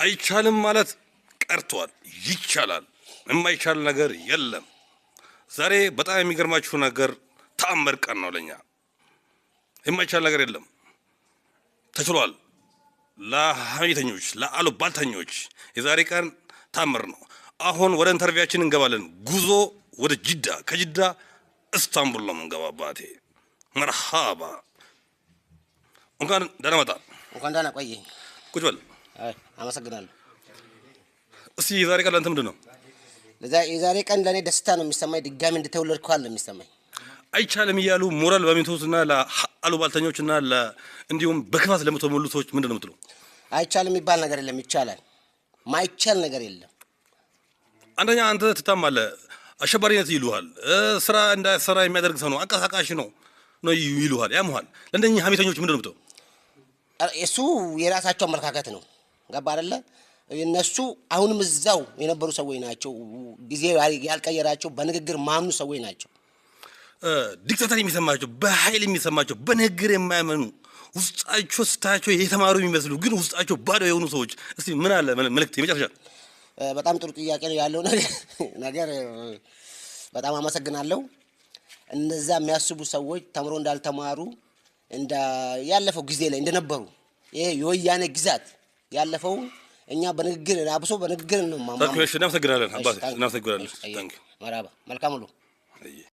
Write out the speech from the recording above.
አይቻልም ማለት ቀርቷል። ይቻላል። የማይቻል ነገር የለም። ዛሬ በጣም የሚገርማችሁ ነገር ተአምር ቀን ነው ለኛ። የማይቻል ነገር የለም፣ ተችሏል። ለሐሜተኞች፣ ለአሉባልተኞች የዛሬ ቀን ታምር ነው። አሁን ወደ interview ኣችን እንገባለን። ጉዞ ወደ ጅዳ፣ ከጅዳ እስታንቡል ነው የምንገባ። አባቴ መርሃባ፣ እንኳን ደህና መጣ። እንኳን ደህና ቆየኝ። ቁጭ በል። አይ፣ አመሰግናለሁ። እስቲ የዛሬ ቀን ለአንተ ምንድን ነው? የዛሬ ቀን ለእኔ ደስታ ነው የሚሰማኝ። ድጋሚ እንደተወለድኩ ነው የሚሰማኝ። አይቻልም እያሉ ሞራል በሚተዉትና ለአሉባልተኞችና እንዲሁም በክፋት ለምትሞሉ ሰዎች ምንድን ነው የምትለው? አይቻልም የሚባል ነገር የለም፣ ይቻላል። ማይቻል ነገር የለም። አንደኛ አንተ ትታማለህ፣ አሸባሪነት ይሉሃል፣ ስራ እንዳይሰራ የሚያደርግ ሰው ነው፣ አንቀሳቃሽ ነው ይሉሃል፣ ያሙሃል። ለእንደኚህ ሐሜተኞች ምንድን ነው የምትለው? እሱ የራሳቸው አመለካከት ነው። ገባ አይደለ? እነሱ አሁንም እዛው የነበሩ ሰዎች ናቸው። ጊዜ ያልቀየራቸው በንግግር ማምኑ ሰዎች ናቸው። Dictator የሚሰማቸው፣ በኃይል የሚሰማቸው፣ በንግግር የማያመኑ፣ ውስጣቸው ስታያቸው የተማሩ የሚመስሉ ግን ውስጣቸው ባዶ የሆኑ ሰዎች እስቲ ምን አለ መልእክት የመጨረሻ? በጣም ጥሩ ጥያቄ ነው ያለው ነገር። በጣም አመሰግናለሁ። እነዛ የሚያስቡ ሰዎች ተምሮ እንዳልተማሩ፣ እንደ ያለፈው ጊዜ ላይ እንደነበሩ፣ ይሄ የወያኔ ግዛት ያለፈው እኛ በንግግር፣ አብሶ በንግግር ነው። እናመሰግናለን አባቴ፣ እናመሰግናለን። መርሃባ፣ መልካም ሁሉ።